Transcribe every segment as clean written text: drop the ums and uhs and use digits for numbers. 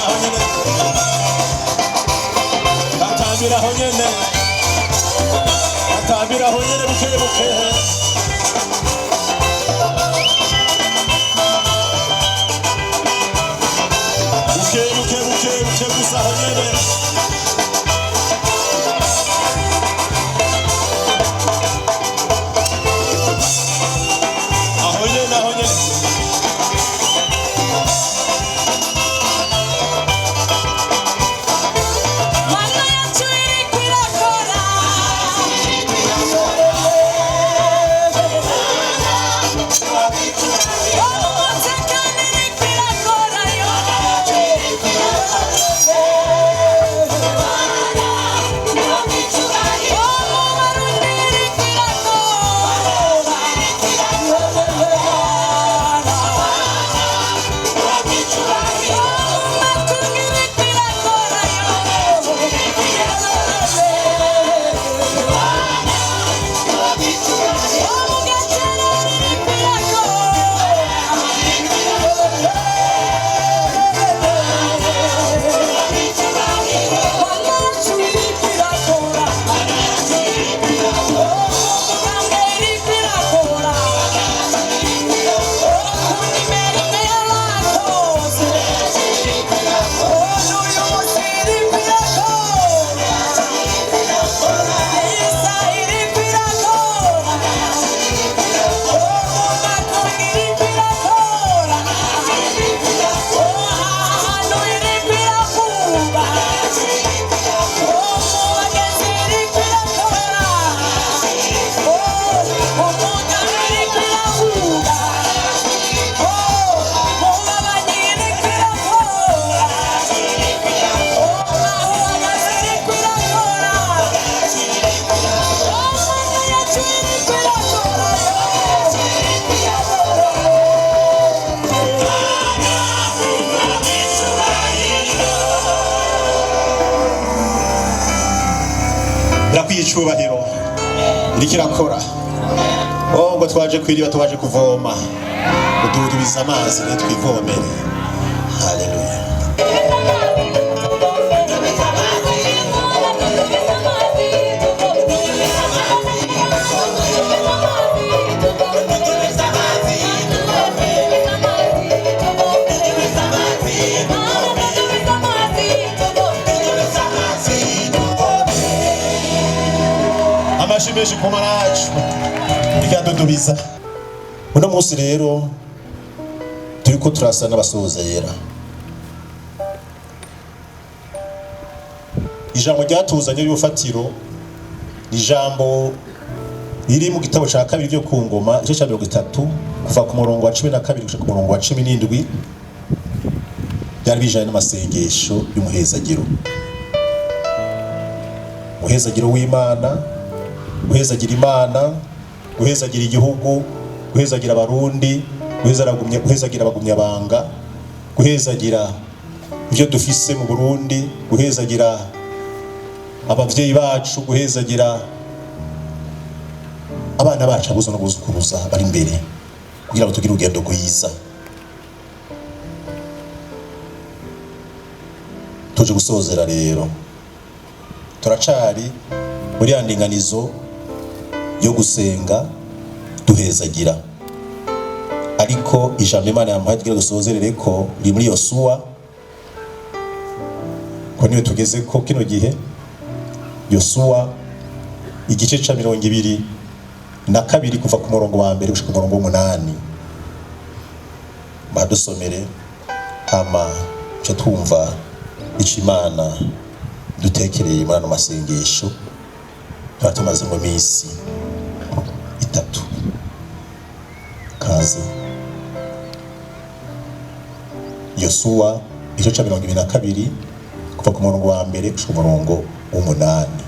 Nyene, aho nyene, batambira aho nyene, batambira aho nyene, buke buke. Buke buke buke buke gusa, aho nyene. Aho nyene, aho nyene. Mana yacu iriko irakora. Umutekano iriko irakora yo. Umubarundi iriko irakora. Umumakungu iriko irakora yo. Umugacerere iriko irakora. Mana yacu iriko irakora. Umuganga iriko irakora. Kunimera yarakoze. N'uyu munsi iriko irakora. Isa iriko irakora. Umumakungu iriko irakora. Ahantu iriko irakuba. Umubagenzi iriko irakora. Umugabo iriko iravuga. Umubabanyi iriko irakora. Ahuhagaze iriko irakora. Mana yacu iriko irakora. Birakwiye icubahiro, iriko irakora. Oh, ngo twaje kwiriba, tubaje kuvoma, ududubiza amazi rero twivomere. Haleluya. Amashi menshi ku maracu ikadudubiza. Uno munsi rero turiko turasa n'abasozera. Ijambo ryatuzanye y'urufatiro ni ijambo riri mu gitabo ca kabiri vyo ku ngoma, igice ca 30, kuva ku murongo wa 12 gushika ku murongo wa 17. Byari bijanye n'amasengesho y'umuhezagiro, umuhezagiro w'Imana, guhezagira Imana, guhezagira igihugu, guhezagira Abarundi, guhezagira abagumyabanga, guhezagira ibyo dufise mu Burundi, guhezagira abavyeyi bacu, guhezagira abana bacu, abuzo n'abuzukuruza bari imbere, kugira ngo tugire urugendo rwiza. Tuje gusozera rero, turacari muri ya ndinganizo yo gusenga duhezagira, ariko ijambo Imana yamuhaye kugira dusozerere ko riri muri Yosuwa, ko niwe tugeze ko kino gihe. Yosuwa igice ca 22, kuva ku murongo wa mbere gushika ku murongo w'umunani. Badusomere, hama ca twumva ico Imana dutekereye muri ano masengesho tuba tumaze mu minsi 3. Kaze. Yosuwa igice ca 22, kuva ku murongo wa mbere gushika ku murongo w'umunani.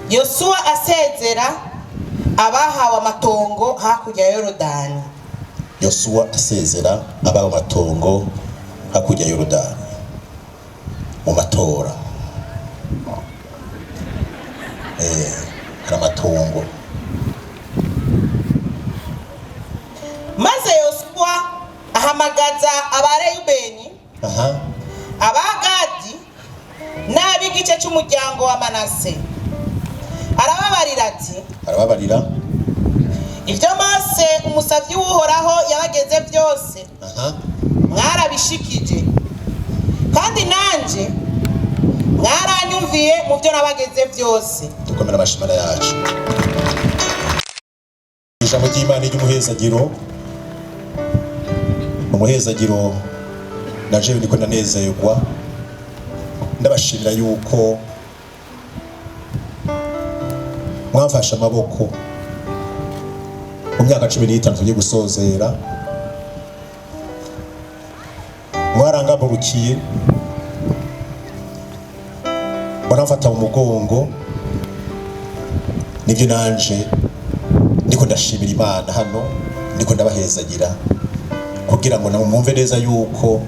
Yosuwa asezera abahawe amatongo hakurya ya Yorodani. Yosuwa asezera abahawe amatongo hakurya ya Yorodani mu matora. Hari amatongo. Maze Yosuwa ahamagaza Abareyubeni, Abagadi n'ab'igice cy'umuryango wa Manase, arababarira ati: Arababarira. Ibyo Mose umusabyi w'Uhoraho yabageze byose mwarabishikije, kandi nanjye mwaranyumviye mu byo nabageze byose. Dukomera amashimara yacu. Ijambo ry'Imana ry'umuhezagiro, umuhezagiro. Na jewe niko ndanezerwa, ndabashimira yuko mwamfashe amaboko mu myaka 15 tugiye gusozera. Mwarangamburukiye, muramfata mu mugongo. Nibyo, nanje ndiko ndashimira Imana hano, ndiko ndabahezagira kugira ngo namwe mwumve neza yuko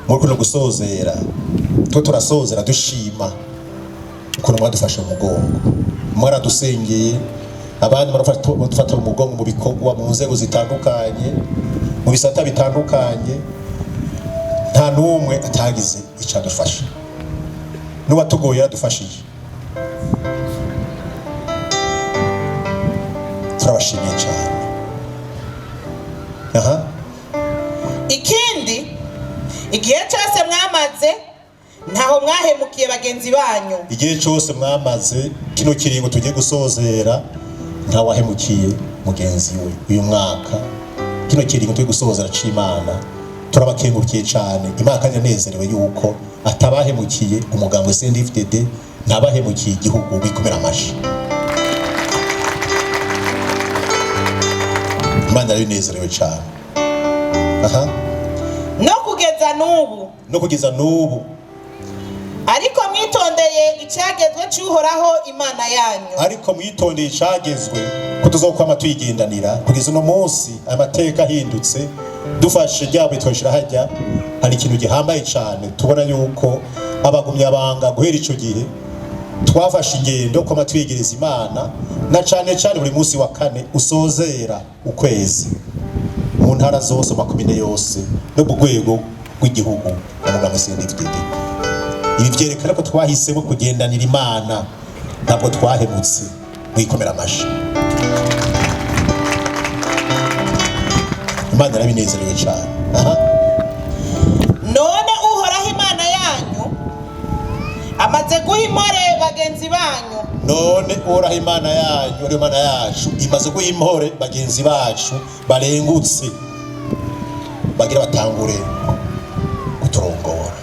muri kuno gusozera two turasozera dushima ukuntu mwadufashe mu mugongo, mwaradusengeye, abandi baradufata mu mugongo mu bikorwa, mu nzego zitandukanye, mu bisata bitandukanye. Nta n'umwe atagize icyo adufasha, n'uwatugoye yaradufashije. Turabashimiye cyane. Aha. Ikindi, igihe cyose mwamaze ntaho mwahemukiye bagenzi banyu. Igihe cyose mwamaze kino kiringo tugiye gusozera, ntawahemukiye mugenzi we. Uyu mwaka, kino kiringo tugiye gusozera c'Imana, turabakengurukiye cyane. Imana kandi yanezerewe yuko atabahemukiye umugambwe CNDD-FDD, ntabahemukiye igihugu. Bikomera amashi. Imana yarabinezerewe cyane. Aha. No kugeza n'ubu. No kugeza n'ubu. Ariko mwitondeye icyagezwe cy'Uhoraho Imana yanyu. Ariko mwitondeye icagezwe ko tuzokwama tuyigendanira kugeza uno munsi. Amateka ahindutse, dufashe ryabo twashira hajya. Hari ikintu gihambaye cyane tubona yuko abagumyabanga guhera ico gihe twafashe ingendo kwama twiyegereza Imana, na cane cane buri munsi wa kane usozera ukwezi, mu ntara zose, mu makomine yose no ku rwego rw'igihugu na mugambwe CNDD-FDD. Ibi byerekana ko twahisemo kugendanira Imana, ntabwo twahemutse. Mwikomera amashi. Imana yarabinezerewe cyane. Aha. None Uhoraho Imana yanyu amaze guha impore bagenzi banyu. None Uhoraho Imana yanyu, ariyo Mana yacu, imaze guha impore bagenzi bacu barengutse, bagira batangure kuturongora.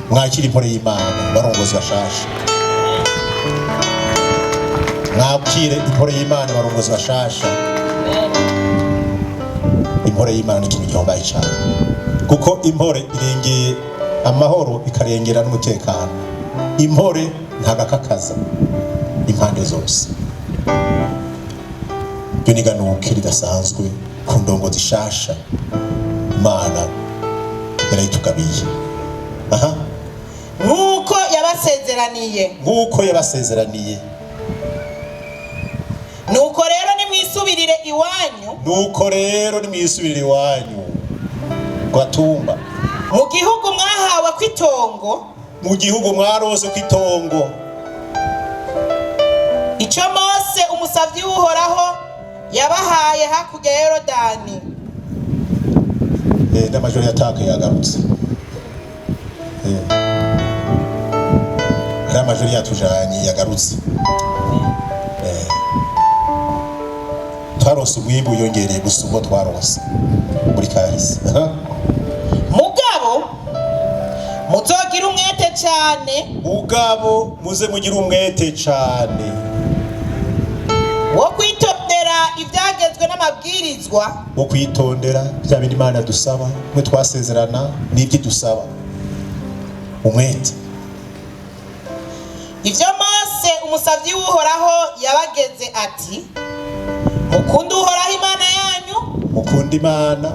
Mwakira impore y'Imana, barongozi bashasha. Mwakire impore y'Imana, barongozi bashasha. Impore y'Imana ni ikintu gihambaye cyane, kuko impore irengeye amahoro, ikarengera n'umutekano. Impore ntagakakaza impande zose. Ryo ni ganuke ridasanzwe ku ndongozi shasha. Imana yarayitugabiye. Aha. Nk'uko yabasezeraniye. Nk'uko yabasezeraniye. Nuko rero nimwisubirire iwanyu. Nuko rero nimwisubirire iwanyu Gatumba, mu gihugu mwahawe kw'itongo, mu gihugu mwarose kw'itongo, icyo Mose umusavyi w'Uhoraho yabahaye hakurya ya Yorodani. N'amajoro yatakaye yagarutse. Hari amajoro yatujanye yagarutse. Twarose umwimbu wiyongereye gusumba twarose muri kahise. Aha. Mugabo muzogira umwete cyane Mugabo muze mugire umwete cane wo kwitondera ibyagezwe n'amabwirizwa wo kwitondera bya bindi Imana dusaba, mwe twasezerana n'ibyo dusaba, umwete. Ibyo Mose umusavyi w'Uhoraho yabageze ati: mukunde Uhoraho Imana yanyu, Mukunde Imana,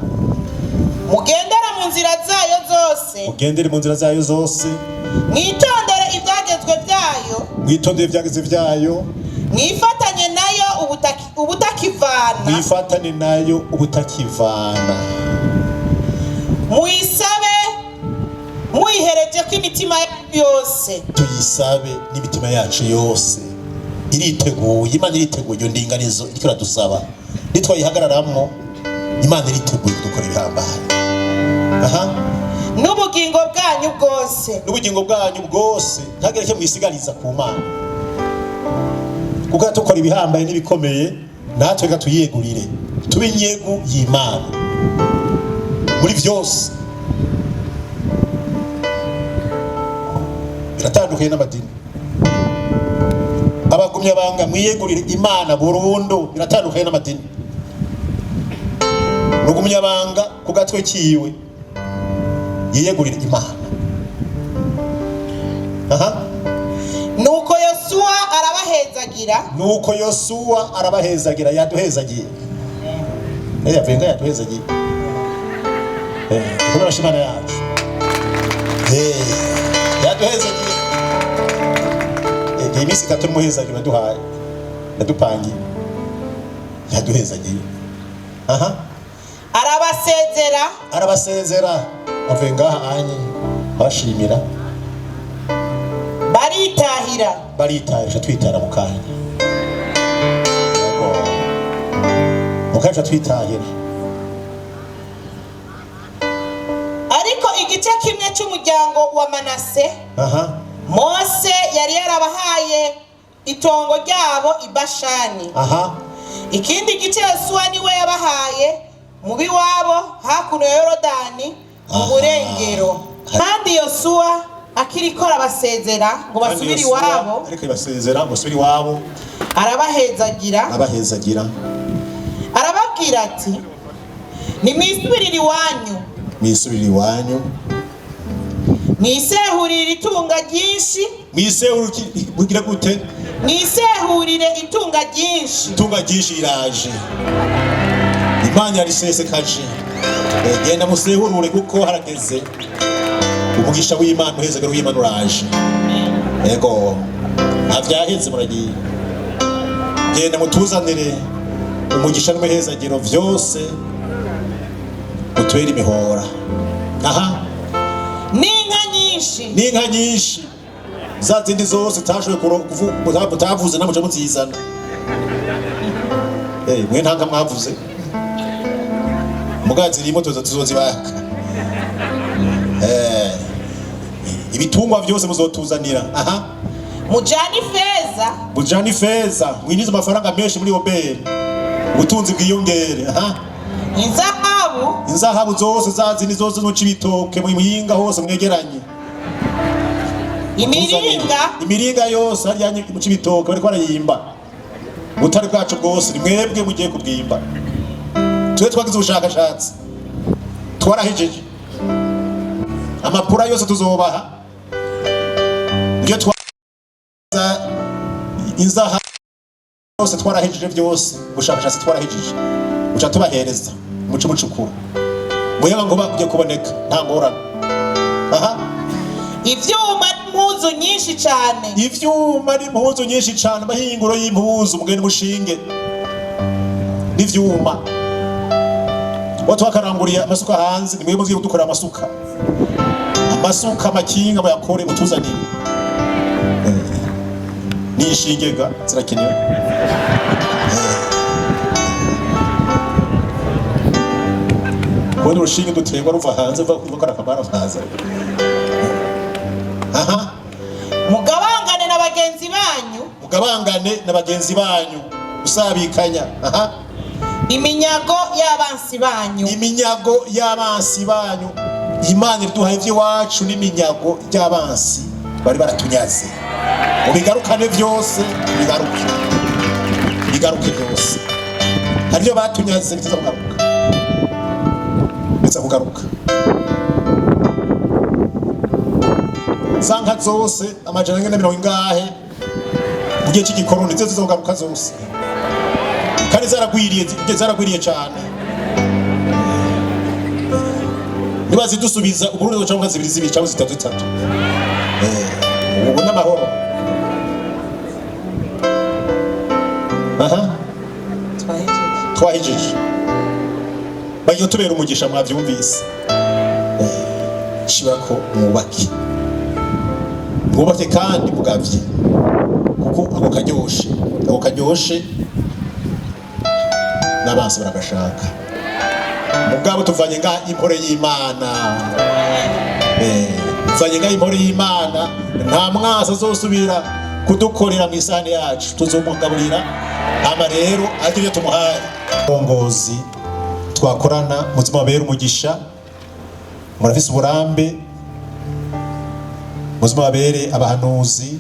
mugendere mu nzira zayo zose, mugendere mu nzira zayo zose, mwitondere ibyagezwe byayo, mwitondere ibyageze byayo, Mwifatanye nayo ubutakivana. Mwifatane nayo ubutakivana. Muyisabe muyihereje ko imitima yanyu yose. Tuyisabe n'imitima yacu yose. Iriteguye, Imana iriteguye. Iyo ndinganizo iriko iradusaba, nitwayihagararamwo, Imana iriteguye kudukora ibihambaye. Aha. N'ubugingo bwanyu bwose. N'ubugingo bwanyu bwose, ntagire icyo mwisigariza ku Mana, kuko tukora ibihambaye n'ibikomeye. Natwe reka tuyiyegurire, tube inyegu y'Imana muri byose. Biratandukanye n'amadini. Abagumya banga, mwiyegurire Imana burundu. Biratandukanye n'amadini. Rugumya banga ku gatwe kiwe yiyegurire Imana. Aha. Nuko Yosuwa arabahezagira. Nuko Yosuwa arabahezagira. Yaduhezagiye. Yavuye nga yaduhezagiye. Dukomere Imana yacu. Yaduhezagiye. Iyi minsi 3 n'umuhezagiro yaduhaye, yadupangiye, yaduhezagiye. Aha. Arabasezera. Arabasezera, avuye ngaha anye abashimira. Baritahira. Baritahisha. Twitara mu kanya. Yego. Mu kanya twitahira. Ariko igice kimwe cy'umuryango wa Manase, Mose yari yarabahaye itongo ryabo i Bashani. Ikindi gice Yosuwa niwe yabahaye mu biwabo hakuno ya Yorodani mu burengero. Kandi Yosuwa akiriko arabasezera ngo basubire iwabo, ariko ibasezera ngo basubire iwabo, arabahezagira. Abahezagira. Arababwira ati: "Nimwisubirire iwanyu, mwisubirire iwanyu, mwisehurire itunga ryinshi." Mwisehurire, mugira gute? Mwisehurire itunga ryinshi. Itunga ryinshi riraje, Imana yarisesekaje. Genda musehurure, kuko harageze. Umugisha w'Imana, umuhezagiro w'Imana uraje. Yego, nta vyaheze, muragiye. Genda mutuzanire umugisha n'umuhezagiro vyose, mutubere imihora. Aha. N'inka nyinshi. N'inka nyinshi, za zindi zose utashoboye mutavuze, namuca muzizana. Mwe nta nka mwavuze, muga zirimo, tuza tuzozibaka. Ibitungwa byose muzotuzanira. Aha. Mujane ifeza. Mujane ifeza, mwinjize amafaranga menshi muri OBR, ubutunzi bwiyongere. Aha. Inzahabu. Inzahabu zose, za zindi zose zo Cibitoke, mu Muyinga hose, mwegeranye. Imiringa. Imiringa yose hariya mu Cibitoke bariko barayimba. Ubutare bwacu bwose ni mwebwe mugiye kubwimba. Twe twagize ubushakashatsi, twarahejeje. Amapura yose tuzobaha. Ibyo twaza, inzaha yose, twarahejeje byose. Ubushakashatsi twarahejeje, buca tubahereza muce mucukura. Muyaga ngo ugiye kuboneka, nta ngorane. Aha. Ivyuma n'impuzu nyinshi cane. Ivyuma n'impuzu nyinshi cane, amahinguro y'impuzu mugende mushinge n'ivyuma. Bo twakaranguriye amasuka hanze, nimwe mugiye kudukora amasuka, amasuka, amakinga, bayakore mutuzanire. N'inshinge ga zirakenewe. Kubona urushinge duterwa ruva hanze, ruva gukora akamaro kaza. Aha. Mugabangane na bagenzi banyu. Mugabangane na bagenzi banyu, usabikanya. Aha. Iminyago y'abansi banyu. Iminyago y'abansi banyu. Imana iduhaye iby'iwacu n'iminyago y'abansi bari baratunyaze. Mubigarukane byose, bigaruke, bigaruke byose. Hari ibyo batunyaze bitiza kugaruka, biza kugaruka. Za nka zose 400 ingahe mu gihe cy'igikoroni zo zizogaruka zose, kandi zaragwiriye, zaragwiriye cyane. Nibazidusubiza, Uburundi buca nka zibiri zibiri cyangwa zitatu zitatu. Ubu n'amahoro. Aha, twahejeje. Bagiye tubera umugisha, mwabyumvise. Shibako mwubake, mwubake kandi mugavye, kuko ako karyoshe n'abansi baragashaka. Mugabo tuvanye nga impore y'Imana. Tuvanye nga impore y'Imana, nta mwasi azosubira kudukorera mu isahani yacu, tuzumugaburira. Hama rero ariko ibyo tumuhaye rongozi twakorana, muzima babera umugisha. Murafise uburambe, muzima babere abahanuzi,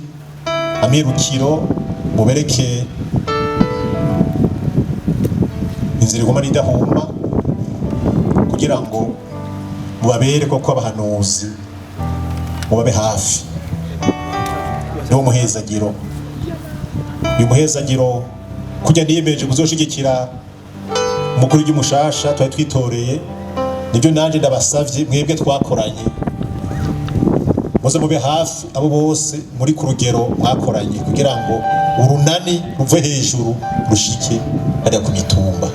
amirukiro, mubereke inzira iguma n'idahuma, kugira ngo mubabere koko abahanuzi, mubabe hafi. Niwo muhezagiro, uyu muhezagiro kujya niyemeje kuzoshigikira umukuru w'igihugu twari twitoreye. Nibyo nanje ndabasavye mwebwe twakoranye, muze mube hafi abo bose muri ku rugero mwakoranye, kugira ngo urunani ruve hejuru rushike hariya ku mitumba.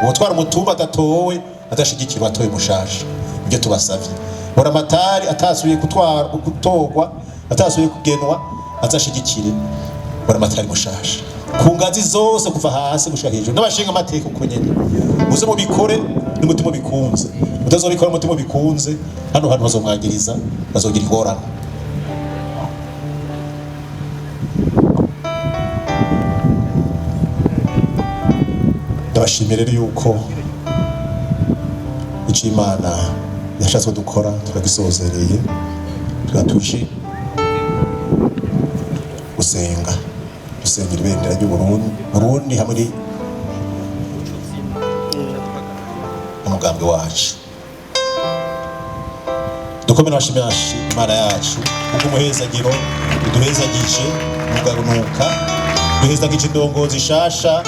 Uwutwara umutumba adatowe adashigikirwa, atowe mushasha. Ibyo tubasavye, buramatari atasubiye gutwara, gutorwa, atasubiye kugenwa, azashigikire buramatari mushasha ku ngazi zose, kuva hasi gushika hejuru, n'abashinga amateka uko nyene. Muze mubikore n'umutima bikunze. Mutazobikora umutima bikunze, hano hantu bazomwagiriza, bazogira ingorane. Ndabashimira rero yuko icyo Imana yashatse dukora turagisozereye, tugatuje gusenga, dusengera ibendera ry'Uburundi, Burundi hamwe n'umugambwe wacu. Dukomere abashimira Imana yacu kuko umuhezagiro iduhezagije mugarunuka, duhezagije indongozi shasha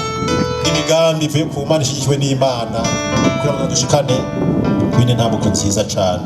n'imigambi ivuye ku Mana, ishigikiwe n'Imana, kugira ngo dushikane kwine ntambuko nziza cane.